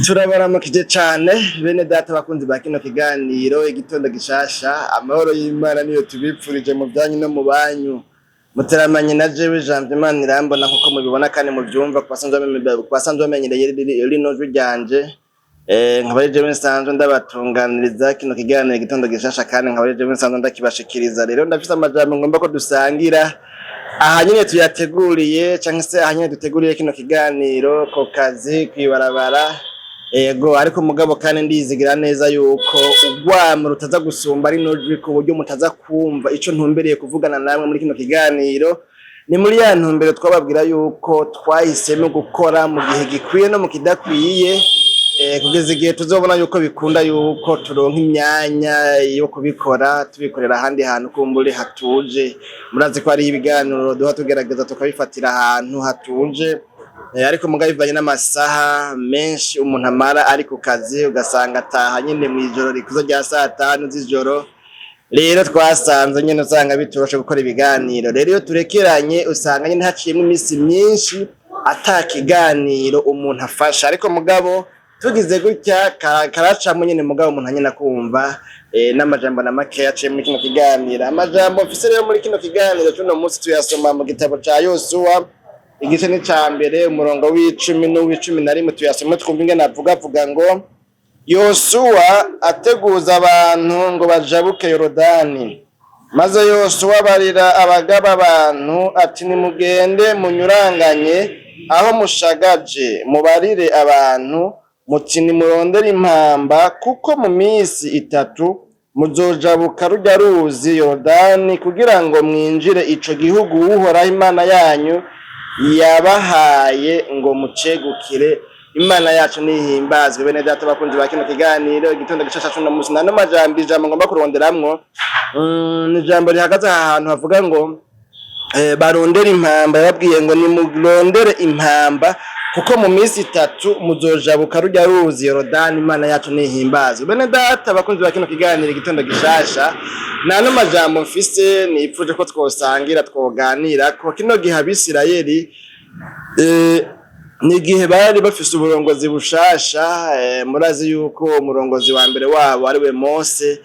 Turabaramukije cane bene data bakunzi ba kino kiganiro Igitondo Gishasha. Amahoro y'Imana niyo tubipfurije mu byanyu no mu banyu. Muteramanye na jewe Janvier Imana irambona, nkuko mubibona kandi muvyumva ku basanzwe bamenyereye rino jwi ryanje. Nkaba ari jewe nsanzwe ndabatunganiriza kino kiganiro Igitondo Gishasha, kandi nkaba ari jewe nsanzwe ndakibashikiriza. Rero ndafise amajambo ngomba ko dusangira aha nyene tuyateguriye, canke se aha nyene duteguriye kino kiganiro, ku kazi, kwibarabara. Ego, ariko mugabo kandi ndizigira neza yuko urwamo rutaza gusumba rino jwi, ku buryo mutaza kumva ico ntumbereye kuvugana namwe muri kino kiganiro. Ni muri ya ntumbero twababwira yuko twahisemo gukora mu gihe gikwiye no mu kidakwiye, kugeza igihe tuzobona yuko bikunda yuko turonka imyanya yo kubikora, tubikorera ahandi hantu kumbure hatuje. Murazi ko hariho ibiganiro duha tugerageza tukabifatira ahantu hatuje. Ariko mugabo bivanye n'amasaha menshi umuntu amara ari ku kazi, ugasanga ataha nyene mw'ijoro rikuze rya 5:00 z'ijoro. Rero twasanze nyene usanga bitoroshe gukora ibiganiro. Rero iyo turekeranye, usanga nyene haciyemwo iminsi myinshi ata kiganiro umuntu afasha. Ariko mugabo tugize gutya karacamwo nyene, mugabo umuntu nyene akumva n'amajambo na makeya aciye muri kino kiganiro. Amajambo mfise rero muri kino kiganiro c'uno munsi tuyasoma mu gitabo ca Yosuwa, igice ni ca mbere, umurongo w'10 n'uw'11. Tuyasome twumve ingene avuga. Avuga ngo: "Yosuwa ateguza abantu ngo bajabuke Yorodani. Maze Yosuwa abarira abagaba abantu ati: 'Nimugende munyuranganye aho mushagaje, mubarire abantu muti: Nimurondere impamba, kuko mu minsi 3 muzojabuka rujya ruzi Yorodani kugira ngo mwinjire ico gihugu Uhoraho Imana yanyu yabahaye ngo mucegukire.'" Imana yacu nihimbazwe. Bene data bakunzi ba kino kiganiro Igitondo Gishasha c'uno munsi, nano majambo, ijambo ngomba kuronderamwo ni ijambo rihagaze aha hantu havuga ngo barondere impamba. Yababwiye ngo nimurondere impamba kuko mu minsi 3 muzojabuka rujya ruzi Yorodani. Imana yacu nihimbazwe. Bene data bakunzi ba kino kiganiro Igitondo Gishasha, nano majambo mfise nipfuje ko twosangira, twoganira ko kino gihe Abisirayeli ni igihe bari bafise uburongozi bushasha. Murazi yuko umurongozi wa mbere wabo ari we Mose,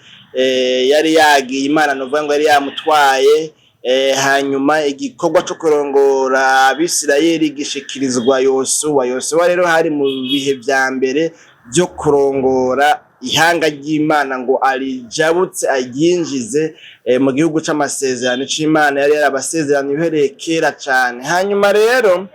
yari yagiye, Imana novuga ngo yari yamutwaye. Hanyuma igikorwa co kurongora Abisirayeli gishikirizwa Yosuwa. Yosuwa rero hari mu bihe vya mbere vyo kurongora ihanga ry'Imana ngo arijabutse, aryinjize mu gihugu c'amasezerano c'Imana yari yarabasezeranye uhereye kera cane. Hanyuma rero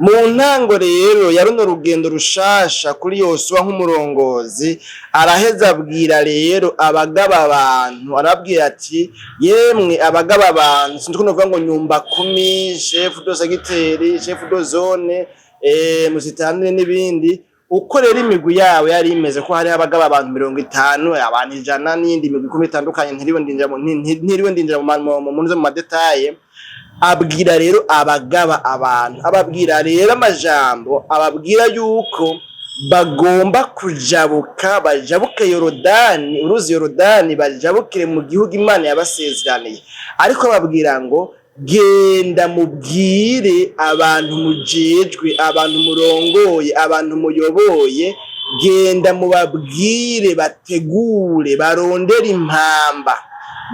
mu ntango rero ya runo rugendo rushasha kuri Yosuwa nk'umurongozi, araheza abwira rero abagaba abantu, arabwira ati: "Yemwe abagaba abantu," sinzi ko novuga ngo nyumba kumi, chef de secteur, chef de zone, musitanteri n'ibindi, uko rero imigwi yabo yari imeze, ko hariho abagaba abantu 50, abantu 100 n'iyindi migwi 10 itandukanye. Ntiriwe ndinjira mu ma détails. Abwira rero abagaba abantu, ababwira rero amajambo, ababwira yuko bagomba kujabuka, bajabuke Yorodani, uruzi Yorodani, bajabukire mu gihugu Imana yabasezeraniye. Ariko babwira ngo: "Genda mubwire abantu mujejwe, abantu murongoye, abantu muyoboye, genda mubabwire bategure, barondere impamba."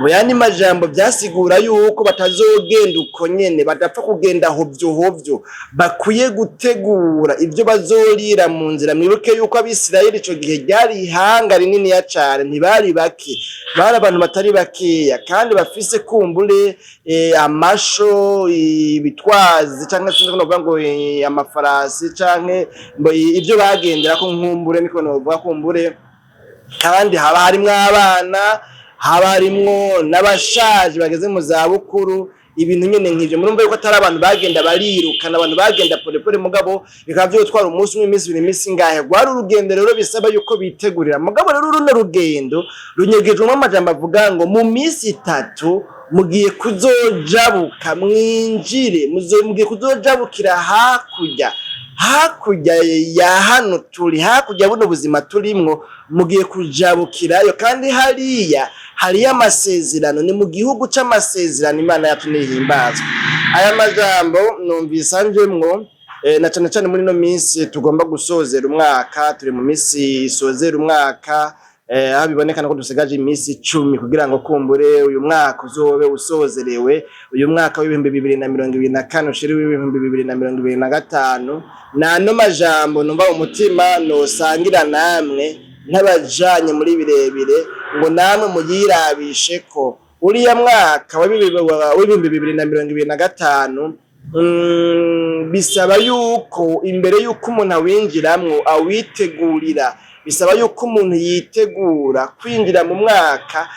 Mu yandi majambo vyasigura yuko batazogenda uko nyene, badapfa kugenda hovyo hovyo, bakwiye gutegura ivyo bazorira mu nzira. Mwibuke yuko Abisirayeli ico gihe ryari ihanga rininiya cane, ntibari bake, bari abantu batari bakeya kandi bafise kumbure amasho, ibitwazi, canke sinzi ko novuga ngo amafarasi, canke ngo ivyo bagenderako, nkumbure niko novuga kumbure. Kandi haba harimwo abana, haba harimwo n'abashaje bageze mu zabukuru, ibintu nyene nk'ivyo. Murumva yuko atari abantu bagenda barirukana, abantu bagenda polepole, mugabo bikaba vyotwara umunsi umwe, iminsi 2, iminsi ingahe. Rwari urugendo rero bisaba yuko bitegurira. Mugabo rero runo rugendo runyegejwemwo amajambo avuga ngo mu minsi 3 mugiye kuzojabuka mwinjire, mugiye kuzojabukira hakurya, hakurya ya hano turi, hakurya buno buzima turimwo, mugiye kujabukirayo, kandi hariya hariyo amasezerano, ni mu gihugu c'amasezerano. Imana yacu nihimbazwe. Aya majambo numvise anjemwo. Na cane cane muri ino minsi tugomba gusozera umwaka, turi mu minsi isozera umwaka, aho bibonekana ko dusigaje iminsi 10 kugira ngo kumbure uyu mwaka uzobe usozerewe, uyu mwaka w'2024 ushire w'2025. Nano majambo numva mu mutima nosangira namwe n'abajanye muri birebire ngo namwe muyirabishe ko uriya mwaka w'2025, bisaba yuko imbere yuko umuntu awinjiramwo awitegurira, bisaba yuko umuntu yitegura kwinjira mu mwaka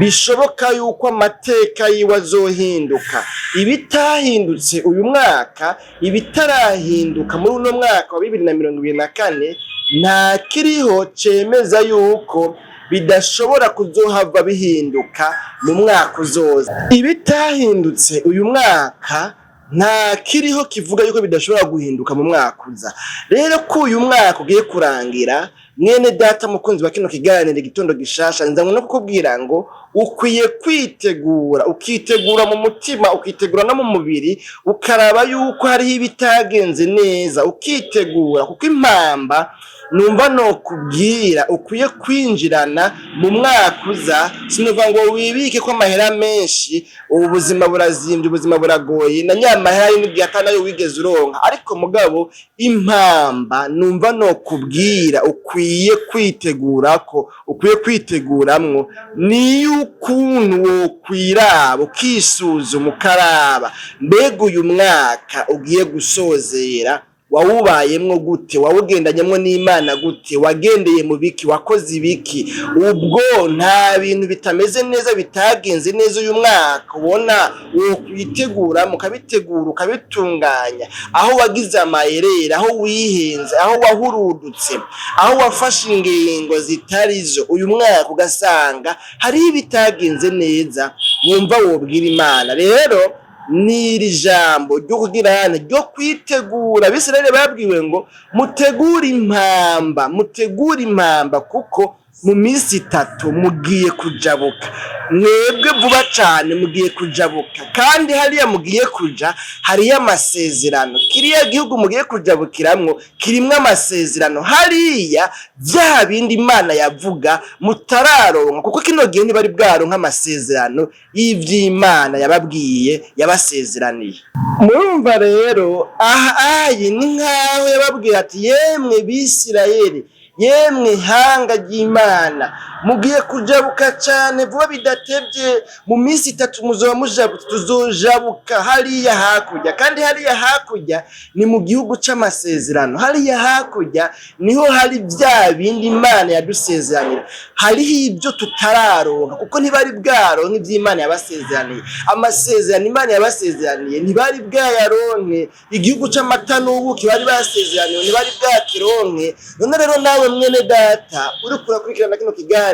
bishoboka yuko amateka yiwe azohinduka. Ibitahindutse uyu mwaka, ibitarahinduka muri uno mwaka wa 2024, nta kiriho cemeza yuko bidashobora kuzohava bihinduka mu mwaka uzoza. Ibitahindutse uyu mwaka nta kiriho kivuga yuko bidashobora guhinduka mu mwaka uza. Rero ko uyu mwaka ugiye kurangira, mwene data mukunzi wa kino kiganiro Igitondo Gishasha, nzanywe no kukubwira ngo ukwiye kwitegura, ukitegura mu mutima, ukitegura no mu mubiri, ukaraba yuko hariho ibitagenze neza, ukitegura, kuko impamba numva nokubwira ukwiye kwinjirana mu mwaka uza, sinuva ngo wibike ko amahera menshi, ubu buzima burazimbye, ubuzima buragoye, na nyamahera n'igihe atanayo wigeze uronka. Ariko mugabo impamba numva nokubwira ukwiye kwitegura ko ukwiye kwiteguramwo ni ukuntu wokwiraba, ukisuzuma, ukaraba mbega uyu mwaka ugiye gusozera wawubayemwo gute, wawugendanyemwo n'Imana gute, wagendeye mu biki, wakoze ibiki? Ubwo nta bintu bitameze neza, bitagenze neza uyu mwaka ubona wokwitegura, ukabitegura, ukabitunganya, aho wagize amayerera, aho wihenze, aho wahurudutse, aho wafashe ingingo zitarizo uyu mwaka, ugasanga hariho ibitagenze neza wumva wobwira Imana. Rero n'iri jambo ryo kugira ryo kwitegura, Abisirayeli babwiwe ngo mutegure impamba, mutegure impamba, kuko mu minsi 3 mugiye kujabuka, mwebwe vuba cane mugiye kujabuka, kandi hariya mugiye kuja hariyo amasezerano. Kiriya gihugu mugiye kujabukiramwo kirimwo amasezerano, hariya vya bindi Imana yavuga mutararonka, kuko kino gihe ntibari bwaronka amasezerano y'ivy'Imana yababwiye, yabasezeraniye. Murumva rero aha ayi ni nkaho yababwiye ati yemwe Bisirayeli, yemwe hanga ry'Imana, mugiye kujabuka cane vuba bidatevye, mu minsi 3 muzoba mujabutse, tuzojabuka hariya hakurya. Kandi hariya hakurya ni mu gihugu c'amasezerano, hariya hakurya niho hari vya bindi Imana yadusezeranira, hariho ibyo tutararonka, kuko ntibari bwaronke ivy'Imana yabasezeraniye. Amasezerano Imana yabasezeraniye ntibari bwayaronke, igihugu c'amata n'ubuki bari basezeraniwe ntibari bwakironke. None rero nawe mwene data uriko urakurikirana kino kiganiro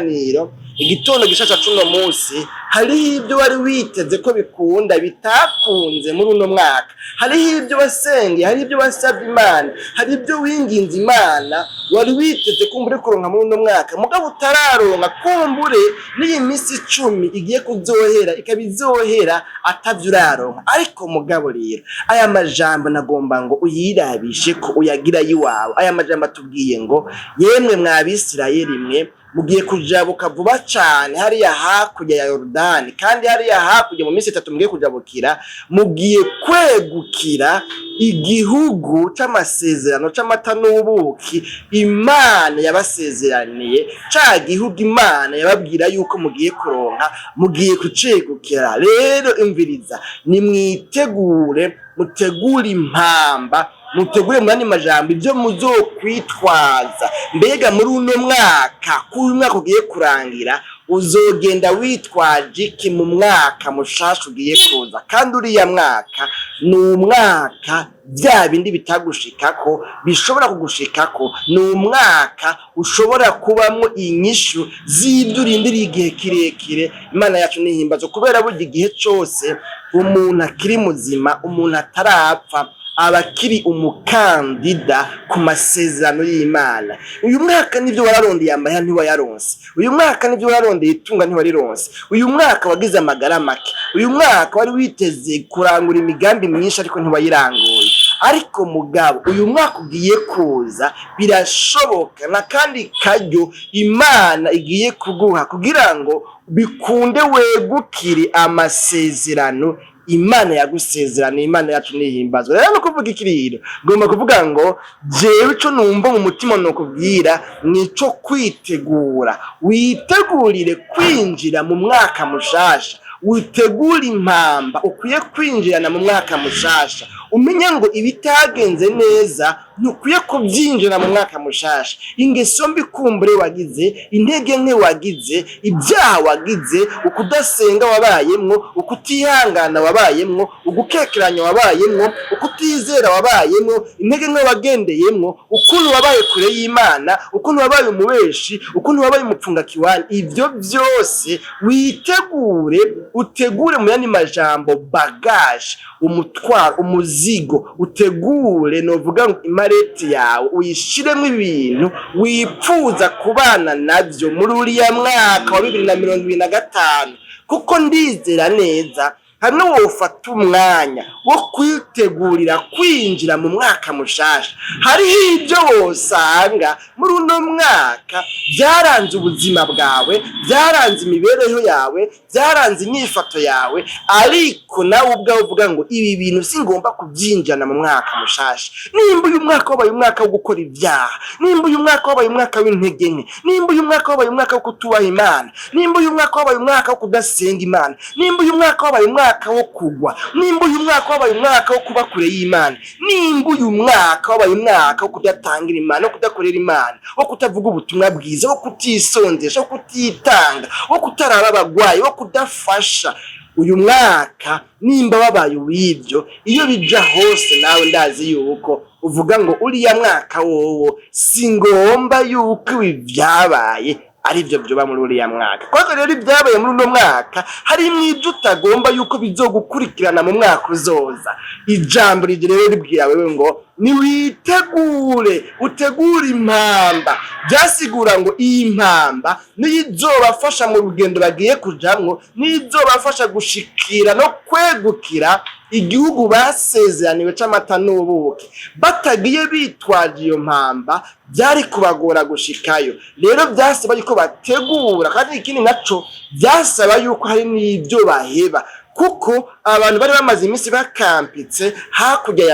Igitondo Gishasha cuno munsi, hariho ibyo wari witeze ko bikunda bitakunze muri uno mwaka, hariho ibyo wasengeye, hariho ibyo wasabye Imana, hari ibyo winginze Imana wari witeze kumbure kuronka muri uno mwaka mugabo utararonka, kumbure n'iyi minsi 10 igiye kuzohera ikaba izohera atavyo uraronka. Ariko mugabo rero aya majambo nagomba ngo uyirabishe ko uyagira yiwawe. Aya majambo atubwiye ngo yemwe mwa Bisirayeli mwe, mugiye kujabuka vuba cane hariya hakurya ya Yorodani, kandi hariya hakurya mu minsi 3 mugiye kujabukira, mugiye kwegukira igihugu c'amasezerano c'amata n'ubuki Imana yabasezeraniye, ca gihugu Imana yababwira yuko mugiye kuronka, mugiye kucegukira. Rero imviriza, nimwitegure, mutegure impamba, mutegure mu yandi majambo ibyo muzokwitwaza. Mbega muri uno mwaka, ko uyu mwaka ugiye kurangira, uzogenda witwaje iki mu mwaka mushasha ugiye kuza? Kandi uriya mwaka ni umwaka bya bindi bitagushikako bishobora kugushikako, ni umwaka ushobora kubamwo inyishu z'ibyo urindiriye igihe kirekire. Imana yacu nihimbazo, kubera burya igihe cose umuntu akiri muzima, umuntu atarapfa, aba akiri umukandida ku masezerano y'Imana. Uyu mwaka nivyo wararondeye amahera ntiwayaronse, uyu mwaka nivyo wararondeye itunga ntiwarironse, uyu mwaka wagize amagara make, uyu mwaka wari witeze kurangura imigambi myinshi ariko ntiwayiranguye. Ariko mugabo uyu mwaka ugiye kuza, birashoboka na kandi karyo Imana igiye kuguha kugira ngo bikunde wegukire amasezerano Imana yagusezeraniye. Imana yacu nihimbazwa. Rero no kuvuga ikiriro, ngomba kuvuga ngo jewe ico numva mu mutima nokubwira nico kwitegura. Witegurire kwinjira mu mwaka mushasha, witegure impamba ukwiye kwinjirana mu mwaka mushasha. Umenye ngo ibitagenze neza ntukwiye kubyinjira mu mwaka mushasha. Ingeso mbi kumbure wagize, intege nke wagize, ibyaha wagize, ukudasenga wabayemwo, ukutihangana wabayemwo, ugukekeranya wabayemwo, ukutizera wabayemwo, intege nke wagendeyemwo, ukuntu wabaye kure y'Imana, ukuntu wabaye umubeshi, ukuntu wabaye umupfungakiwani, ibyo byose witegure, utegure mu yandi majambo bagage, umutwaro, umuzigo, utegure novuga ngo imareti yawe uyishiremo ibintu wipfuza kubana navyo muri uriya mwaka wa 2025. Kuko ndizera neza hamwe wofata umwanya wo kwitegurira kwinjira mu mwaka mushasha, hariho ibyo wosanga muri uno mwaka byaranze ubuzima bwawe, byaranze imibereho yawe, byaranze inyifato yawe, ariko nawe ubwawe uvuga ngo ibi bintu singomba kubyinjana mu mwaka mushasha. Nimba uyu mwaka wabaye umwaka wo gukora ibyaha, nimba uyu mwaka wabaye umwaka w'intege nke, nimba uyu mwaka wabaye umwaka wo kutubaha Imana, nimba uyu mwaka wabaye umwaka wo kudasenga Imana, nimba uyu mwaka wabaye umwaka wo kugwa, nimba uyu mwaka wabaye umwaka wo kuba kure y'Imana, nimba uyu mwaka wabaye umwaka wo kudatangira Imana, wo kudakorera Imana, wo kutavuga ubutumwa bwiza, wo kutisondesha, wo kutitanga, wo kutaraba abagwayi, wo kudafasha, uyu mwaka nimba wabaye uw'ibyo, iyo bija hose nawe ndazi yuko uvuga ngo uriya mwaka wowo singomba yuko ibi vyabaye arivyo vyoba muri uriya mwaka. Kuko rero ibyabaye muri uno mwaka harimwo ibyo utagomba yuko bizogukurikirana mu mwaka uzoza. Ijambo rije rero ribwira wewe ngo niwitegure, utegure impamba. Byasigura ngo iyi mpamba niyo izobafasha mu rugendo bagiye kujamwo, niyo izobafasha gushikira no kwegukira igihugu basezeraniwe c'amata n'ubuki. Batagiye bitwaje iyo mpamba byari kubagora gushikayo. Rero byasaba yuko bategura, kandi ikindi naco byasaba yuko hari n'ibyo baheba, kuko abantu bari bamaze iminsi bakampitse hakurya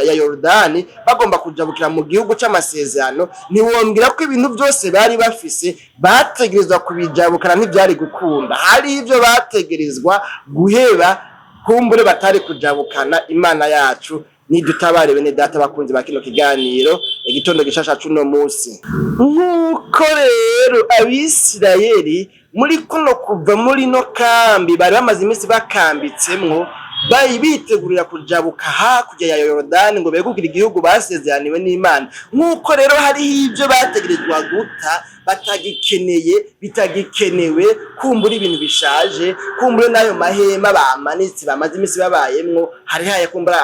ya Yorodani bagomba kujabukira mu gihugu c'amasezerano. Ntiwombwira ko ibintu byose bari bafise bategerezwa kubijabukana, ntibyari gukunda. Hari ibyo bategerezwa guheba kumbure batari kujabukana. Imana yacu nidutabare. Bene data bakunzi ba kino kiganiro igitondo gishasha cuno munsi, nk'uko rero Abisirayeli muri kuno kuva muri no kambi bari bamaze iminsi bakambitsemwo, bari bitegurira kujabuka hakurya ya Yorodani ngo begukire igihugu basezeraniwe n'Imana, nk'uko rero hariho ibyo bategerezwa guta batagikeneye, bitagikenewe, kumbura ibintu bishaje, kumbura n'ayo mahema bamanitse bamaze iminsi babayemwo, hari haya kumbura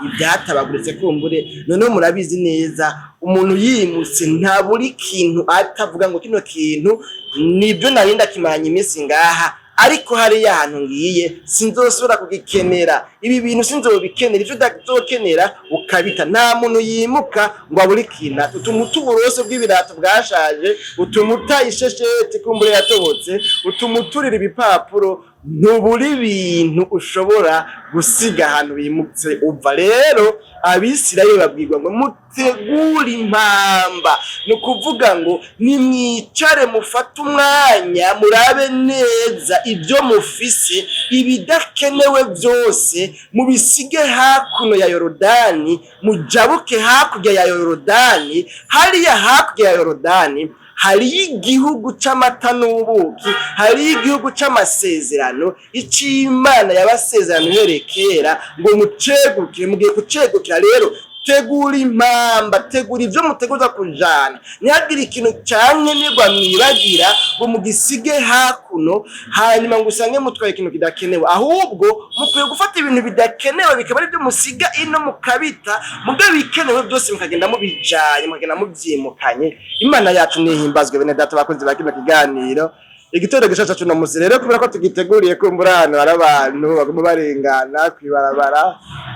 ibyatabaguritse kumbure. Noneho murabizi neza, umuntu yimutse nta buri kintu atavuga ngo kino kintu nibyo nari ndakimaranye iminsi ngaha, ariko hariya hantu ngiye sinzosubira kugikenera, ibi bintu sinzobikenera. Ivyo utazokenera ukabita. Nta muntu yimuka ngo abure ikintu. Utuma uta uburoso bw'ibirato bwashaje, utuma uta ishesheti kumbure yatobotse, utuma uturira ibipapuro, ntubura ibintu ushobora gusiga ahantu wimutse uva. Rero Abisirayeli babwirwa ngo mutegure impamba, ni ukuvuga ngo nimwicare mufate umwanya murabe neza ibyo mufise, ibidakenewe byose mubisige hakuno ya Yorodani, mujabuke hakurya ya Yorodani. Hariya hakurya ya Yorodani hariyo igihugu c'amata n'ubuki, hariyo igihugu c'amasezerano, ic'Imana yabasezerano uhereye kera ngo mucegukire. Mugiye kucegukira. Rero tegura impamba, tegura ivyo muteguza kujana, ntihagire ikintu cankenerwa mwibagira ngo mugisige hakuno, hanyuma ngo usange mutwaye ikintu kidakenewe. Ahubwo mukwiye gufata ibintu bidakenewe bikaba ari byo musiga ino mukabita, mugabo ibikenewe byose mukagenda mubijanye, mukagenda muvyimukanye. Imana yacu nihimbazwe. Bene data bakunzi ba kino kiganiro. Igitondo gishasha cuno musi rero, kubera ko tugiteguriye kumbura ahantu hari abantu baguma barengana kw'ibarabara,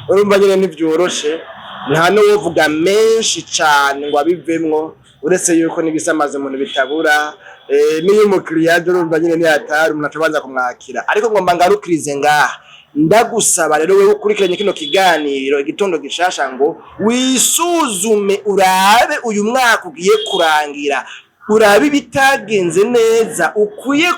urumva nyene ntivyoroshe, nta n'uwovuga menshi cane ngo abivemwo, uretse yuko n'ibisamaza umuntu bitabura. N'iyo umukiriya aje, urumva nyene nihatari umuntu acabanza kumwakira. Ariko ngomba ngarukirize ngaha. Ndagusaba rero wewe ukurikiranye kino kiganiro Igitondo Gishasha ngo wisuzume, urabe uyu mwaka ugiye kurangira, urabe ibitagenze neza ukwiye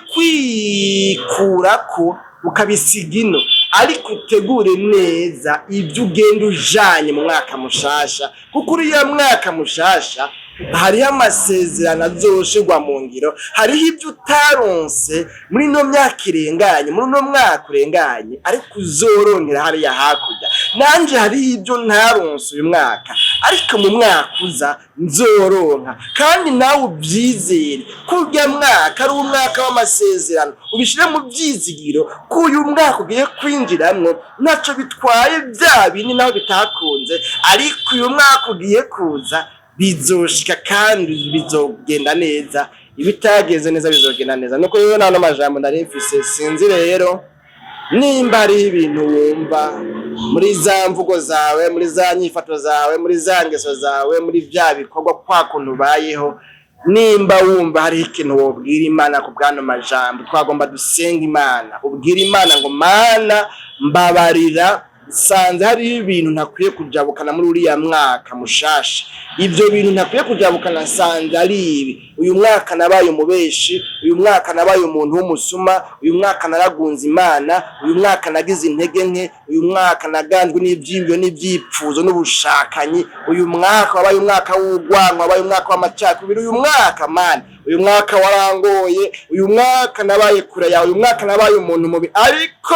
kwikurako ukabisiga ino, ariko utegure neza ibyo ugenda ujanye mu mwaka mushasha, kuko uriya mwaka mushasha hariho amasezerano azoshirwa mu ngiro, hariho ibyo utaronse muri ino myaka irenganye, muri uno mwaka urenganye, ariko uzoronkera hariya hakurya. Nanje hariho ibyo ntaronse uyu mwaka, ariko mu mwaka uza nzoronka. Kandi nawe ubyizere ko urya mwaka ari umwaka w'amasezerano, ubishire mu byizigiro ko uyu mwaka ugiye kwinjiramwo ntaco bitwaye bya bindi naho bitakunze, ariko uyu mwaka ugiye kuza bizoshika kandi bizogenda neza. Ibitagenze neza bizogenda neza. Nuko rero nta n'amajambo nari mfise. Sinzi rero nimba hariho ibintu wumva muri za mvugo zawe, muri za nyifato zawe, muri za ngeso zawe, muri bya bikorwa, kwa kuntu ubayeho, nimba wumva hariho ikintu wobwira Imana ku bw'ano majambo, twagomba dusenga Imana, ubwira Imana ngo: "Mana, mbabarira, nsanze hariho ibintu ntakwiye kujabukana muri uriya mwaka mushasha. Ibyo bintu ntakwiye kujabukana nsanze ari ibi: uyu mwaka nabaye umubeshi, uyu mwaka nabaye umuntu w'umusuma, uyu mwaka naragunze Imana, uyu mwaka nagize intege nke, uyu mwaka naganzwe n'ivyiyumviro n'ivyipfuzo n'ubushakanyi, uyu mwaka wabaye umwaka w'urwanko, wabaye umwaka w'amacakubiri, uyu mwaka, Mana, uyu mwaka warangoye, uyu mwaka nabaye kure yawe, uyu mwaka nabaye umuntu mubi. Ariko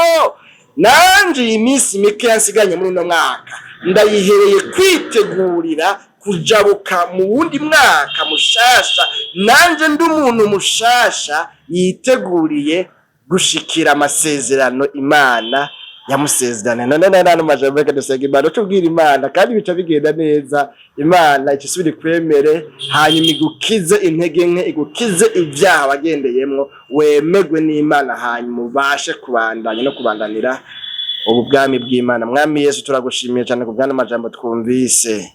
nanje iyi minsi mike yansiganye muri uno mwaka ndayihereye kwitegurira kujabuka mu wundi mwaka mushasha, nanje ndi umuntu mushasha yiteguriye gushikira amasezerano Imana yamusezerana." None nano majambo, reka dusenga Imana, tubwira Imana kandi bica bigenda neza. Imana icisubira ikwemere, hanyuma igukize intege nke, igukize ibyaha wagendeyemwo, wemegwe n'Imana, hanyuma ubashe kubandanya no kubandanira ubu bwami bw'Imana. Mwami Yesu, turagushimiye cyane ku bw'ano majambo twumvise.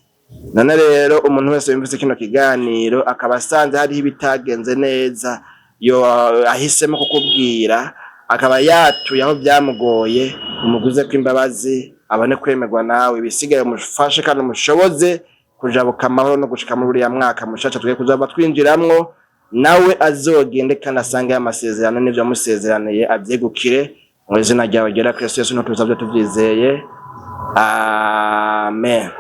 None rero umuntu wese yumvise kino kiganiro akaba asanze hariho ibitagenze neza, yo ahisemo kukubwira, akaba yatuye aho byamugoye, umuguze ko imbabazi, abone kwemerwa nawe. Ibisigaye umufashe kandi umushoboze kujabuka amahoro no gushika muri uriya mwaka mushasha tugiye kuzaba twinjiramwo, nawe azogende kandi asange amasezerano n'ivyo yamusezeraniye avyegukire. Mu izina ryawe ryera Kristo Yesu, ntituzabyo tuvyizeye, amen.